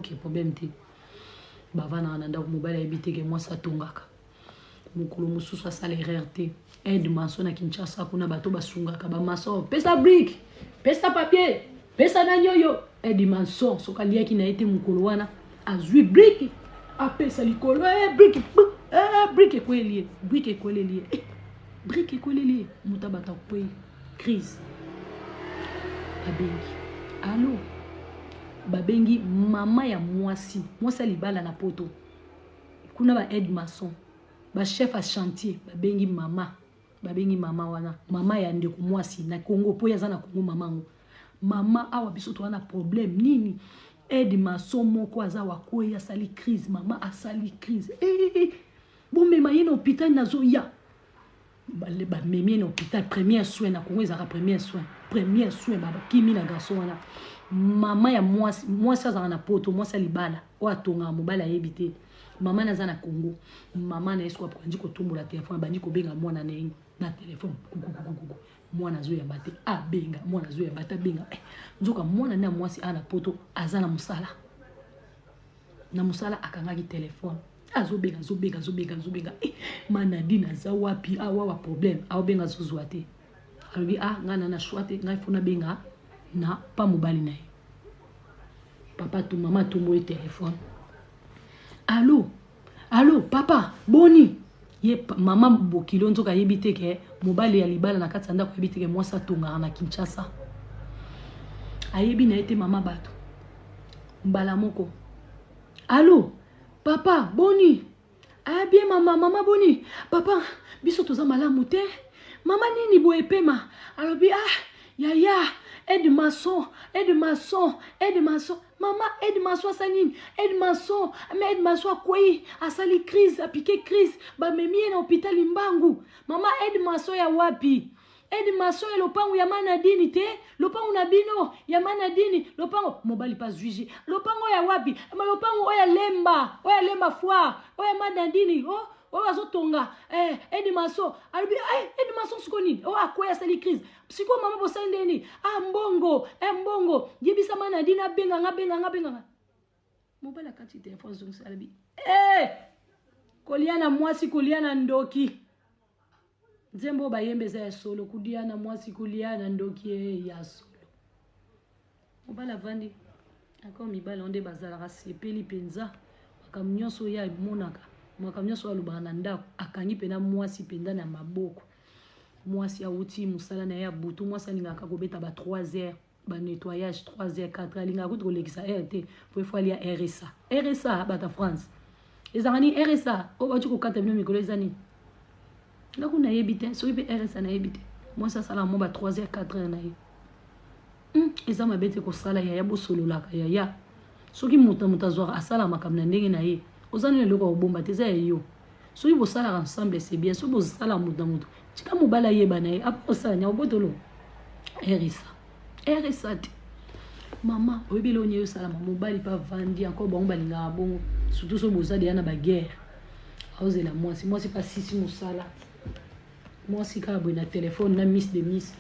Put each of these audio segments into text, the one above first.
Ok, problème te. Bavandaka na ndako, mobali ayebi te ke mwasi atongaka. Mokolo mosusu asala erreur te, aide maçon na Kinshasa kuna, bato basungaka bamaçon, pesa brique, pesa papier, pesa nani oyo. Aide maçon soki aliaki na ye te, mokolo wana azwi brique, apesa likolo e brique, e brique ekweli ye, brique ekweleli ye, eh, brique ekweleli ye, moto abata kwei crise. Babengi alo, babengi mama ya mwasi, mwasi ya libala na Poto kuna, ba aide maçon, bachef ya chantier. Babengi mama, babengi mama wana, mama ya ndeko mwasi na Congo, mpo ye aza na Congo. Mama yango: "Mama, awa biso toza na problème nini? Aide maçon moko aza wakwei, asali crise." Mama asali crise. Eh, eh, bomema ye na hôpital, nazoya. Bamemi ye na hôpital, premier soin. Na Congo ezalaka premier soin, premier soin. Bakimi na garçon wana. Mama ya mwasi, mwasi azalaka na Poto, mwasi ya libala oyo atongaka, mobali ayebi te, mama na aza na Congo. Mama na ye soki abandi kotombola telefone, abandi kobenga mwana na ye na telefone, kukukukuku, mwana azoyamba te. Abenga mwana, azoyamba te. Abenga, eh, nzoka mwana nde ya mwasi aa na Poto, aza na mosala, na mosala, akangaki telefone. Azobenga, azobenga, azobenga, azobenga. Eh, manadine aza wapi awa wa problème? Aobenga, azozwa te. Alobi: "Ah, ngai na choix te, ngai fo nabenga na pa mobali na ye." Papa tu, mama atomboli telefone: "Allo, allo, papa, boni?" Ye mama bokilo nzoka ayebi te ke mobali ya libala na kati ya ndako ayebi te ke mwasi atongaka na Kinshasa, ayebi na ye te. Mama bato mbala moko: "Allo, papa, boni?" "Ah, bien mama." "Mama, boni papa? Biso toza malamu te mama. Nini boye?" Pema alobi: "Ah yaya, aide maçon, aide maçon, aide maçon. Mama, aide maçon asali nini? Aide maçon, mais aide maçon akwei, asali crise, apiqué crise, bamemi ye na hôpital mbangu. Mama, aide maçon ya wapi? Aide maçon ya lopango ya Manadini te, lopango na bino ya Manadini, lopango mobali pa juge, lopango ya wapi? Lopango oyo ya Lemba, oyo ya Lemba foire, oyo ya Manadini, oh, oyo azotonga, eh, aide maçon." Alobi: "Eh, aide maçon siko nini oyo akwei, asali crise sikoyo? Mama, bosali ndeni? Ah, mbongo, eh, mbongo, yebisa Manadini abenganga, abenganga, abenganga." Mobali akati telefone, azongisa, alobi: "Eh, kolia na mwasi, kolia na ndoki. Nzembo oyo bayemba eza ya solo, kolia na mwasi, kolia na ndoki e ya solo." Mobali avandi ako. Mibali nde bazalaka sepeli mpenza. Makambo nyonso oyo amonaka, makambo nyonso oyo alobaka na ndako, akangi mpena mwasi mpenza na maboko. Mwasi awuti mosala na ye ya butu. Mwasi alingaka kobeta ba 3 heures, banettoyage 3 heures, 4, alingaka kutu kolekisa heure te, po efo alia RSA. RSA, bata France, ezalaka nini RSA oyo bauti kokata bino mikolo? Eza nini? Nga kuna nayebi te. Soki mpe RSA, nayebi te. Mwasi asalaka mo ba 3 heures, 4 heures na ye. Eza mabe te kosala yaya, bosololaka yaya. Soki moto na moto azwaka, asala makambo na ndenge na ye, oza nini eloko ya kobomba te, eza ya yo. Soki bosalaka ensemble, c'est bien. Soki bosala moto na moto, tika mobali ayeba na ye apo kosala nya obotolo RSA, RSA te. Mama, oyebi eloko nini eyosalama? Mobali mpe avandi encore. Bango balingaka bongo, surtout soki boza deya na baguerre. Aozela mwasi, mwasi mpe asisi mosala, mwasi kaka boye na telefone na miss de miss.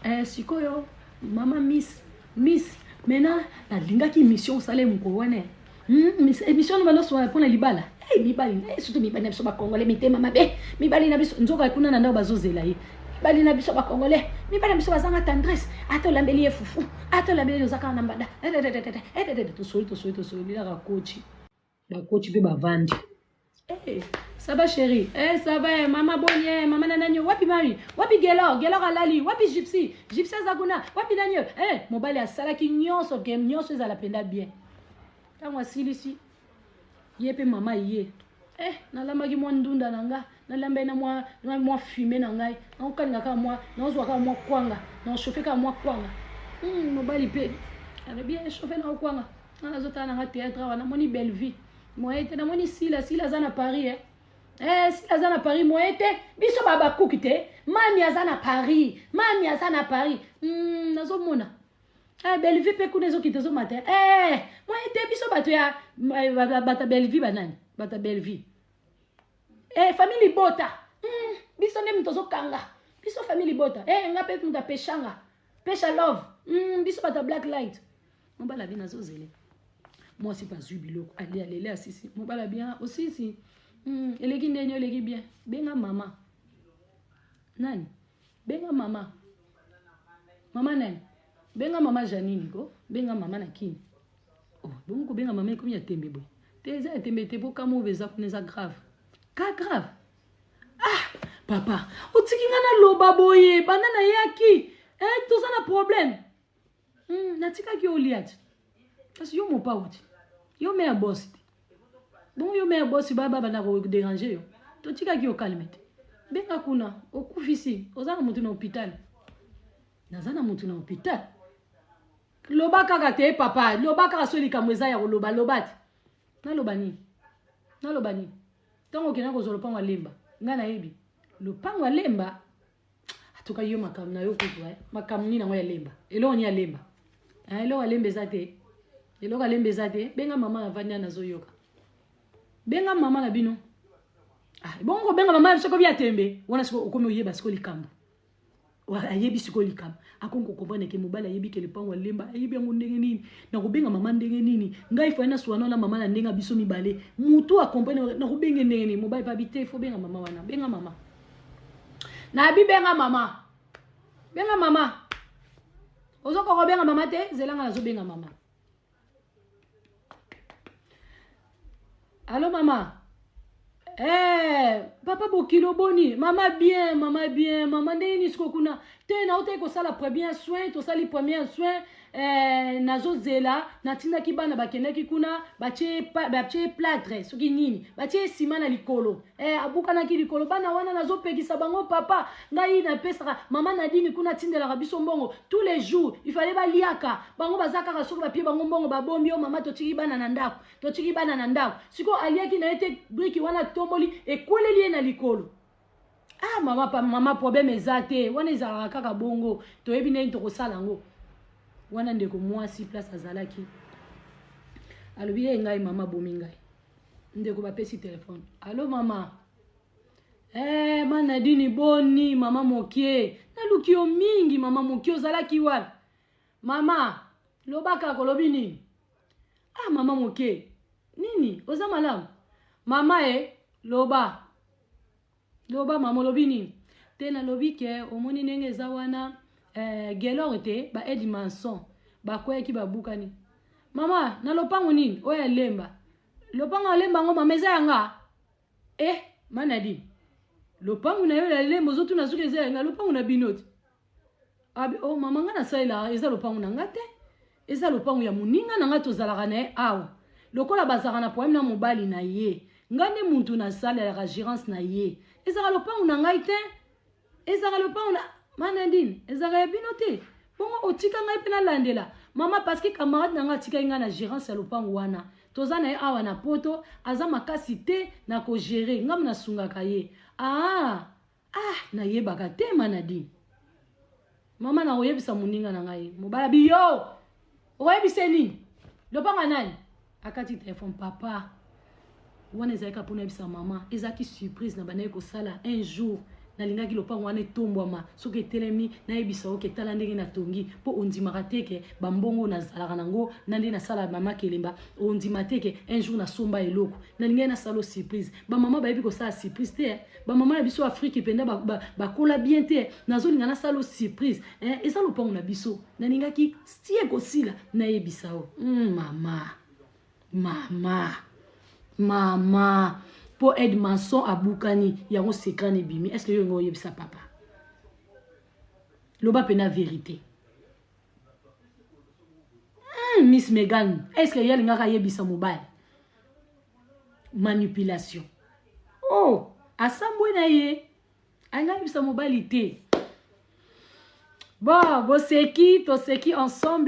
Eh, sikoyo mama miss, miss, maintenant nalingaki émission osala mokolo wana, émission no baloso mpona libala. Hey, mibali, hey, surtout mibali na biso bacongolais, mitema mabe. Mibali na biso, nzoka kuna na ndako bazozela ye. Mibali na biso bacongolais, mibali na biso bazanga tendresse. Ata olambeli ye fufu, ata olambeli, oza kaka na mbanda. Tosoli, tosoli, tosoli, lilaka kochi, bakochi mpe bavandi. Hey, ça va chérie? Eh, ça va, eh, mama boni, eh, mama na nani? Wapi Mari? Wapi Gelor? Gelor alali. Wapi Gypsy? Gypsy aza kuna. Wapi nani? Eh, mobali asalaki nyonso ke nyonso ezala mpenza bien. Ntango asilisi ye mpe mama ye: "Eh, nalambaki mwa ndunda na nga, nalambaki na mwa fume na ngai, nakokalinga kaka mwa, nazwa kaka mwa kwanga, nachauffe kaka mwa kwanga." Mobali mpe alobi: "Eh, chauffe na kwanga, nga nazotala nanga théâtre awa, namoni Bellevue, moye te, namoni Sila, Sila aza na Paris, eh. Eh, Sila aza na Paris, moye te, biso babakuki te, mami aza na Paris, mami aza na Paris, nazomona eh, Bellevue mpe kuna ezokita, ezomata, eh, moye te, biso bato ya bato ya Bellevue, banani bato ya Bellevue, eh, famille libota, biso nde moto ozokanga biso famille libota, eh, nga mpe moto apeshanga pesha love, biso bato ya Black Light." Mobali abi: "Nazozele." Mwasi mpe azwi biloko alie, alele, asisi. Mobali abien osisi, eleki ndeni, oleki bien. Benga mama nani, benga mama, mama nani, benga mama Janine ko, benga mama na kini. Oh, bongo kobenga mama ekomi ya tembe boye te? Eza ya tembe te, po kama oyo eza kuna eza grave, ka grave. Ah papa, otiki nga naloba boye banda nayaki, eh, toza na problème. Natikaki olia ti, kasi yo mopao ti, yo me ya bosi te. Bongo yo me ya bosi babanda kodéranger yo, totikaki yo calme te. Benga kuna, okufisi, oza na motu na hôpital. Naza na motu na hôpital? Loba kaka te papa, loba kaka. So likambo eza ya koloba, loba te. Naloba nini? Naloba nini? Ntango okenda kozwa lopango alemba, ngai nayebi lopango alemba atuka yo makambo na yo kutu. Makambo nini yango ya lemba? Eloko nini ya lemba? Eloko alemba eza te, eloko alemba eza te. Benga mama na vandi, nazoyoka. Benga mama na bino. Ah, bongo kobenga mama na biso kobi ya tembe wana. Sikoyo okomi oyeba sikoyo likambo, ayebi sikoyo likambo, akomi kocomprendre ke mobali ayebi ke lopango alemba, ayebi yango ndenge nini. Nakobenga mama ndenge nini? Ngai fai naswana na mama na ndenge ya biso mibale, mutu acomprendre. Nakobenge ndenge nini? Mobali pabi te, fo benga mama wana. Benga mama nabi, benga mama, benga mama. Ozokoka kobenga mama te? Zelanga, nazobenga mama. Allo mama. Eh, papa bokilo boni? Mama bien, mama bien. Mama ndenge nini siko kuna te? Nautaki kosala premier soin, tosali premier soin. Eh, nazozela, natindaki bana, bakendaki kuna, batie plâtre, soki nini, batie nsima na likolo. Eh, abukanaki likolo. Bana wana nazopekisa bango papa. Ngai napesaka mama Nadine kuna, atindelaka biso mbongo tous les jours, il fallait baliaka. Bango baza kaka soki bapie bango mbongo, babombi. Yo mama, totiki bana na ndako, totiki bana na ndako. Sikoyo aliaki na ye te, brique wana tomboli, ekweleli ye na likolo. Ah mama, pa, mama, problème eza te, wana ezalaka kaka bongo, toyebi ndenge tokosala yango wana. Ndeko mwasi place azalaki alobi ye ngai mama bomi ngai. Ndeko bapesi telefone. Allo mama. Eh, ma Nadine boni? Mama mokie, naluki yo mingi. Mama mokie, ozalaki wapi mama? Loba kaka, olobi nini? Ah mama moke, nini, oza malamu mama? E loba, loba mama, olobi nini? Te, nalobi ke omoni ndenge eza wana, eh, gelor te, ba aide maçon bakweyaki, babukani mama. Na lopango nini oyo alemba? Lopango alemba yango mama eza yanga. Eh, manadi, lopango na yo ya lemba, ozotuna soki eza yanga? Lopango na bino te. Abi oh mama, nga nasalelaka, eza lopango na nga te, eza lopango ya moninga na nga, tozalaka na ye awa. Lokola bazalaka na problème na mobali na ye, nga nde muntu nasalelaka gérance na ye. Ezalaka lopango na ngai te, ezalaka lopango na Manadine. Ezalaka ya bino te? Bongo otika ngai mpe nalandela mama, parce que camarade na ngai atikaki ngai na gérance ya lopango wana. Toza na ye awa na Poto, aza makasi te na kogérer, ngai nasungaka ye. Ah ah, nayebaka te Manadine. Mama, nakoyebisa moninga na ngai. Mobali abi yo okoyebisa nini? Lopango ya nani? Akati telefone. Papa wana ezalaki mpona yebisa mama, ezalaki surprise na bandaki kosala. Un jour nalingaki lopango wana etombwama, soki etelemi nayebisa oke tala ndenge natongi, mpo ondimaka te ke bambongo nazalaka nango na nde nasala mama kelemba, ondima te ke un jour nasomba eloko. Nalingaki nasala surprise. Bamama bayebi kosala surprise te, bamama na biso Afrique mpenza bakola bien te. Nazolinga nasala surprise, eh, eza lopango na biso, nalingaki ti ekosila nayebisa o mama, mama, mama, mpo aide maçon abukani yango, secret ebimi. Est ce que yo yango oyebisa papa? Loba mpena vérité. Miss Megan, est ce que ye alingaka ayebisa mobali? Manipulation. Oh, asambwe na ye, alinga ayebisa mobali te. Bon, boseki, toseki ensemble.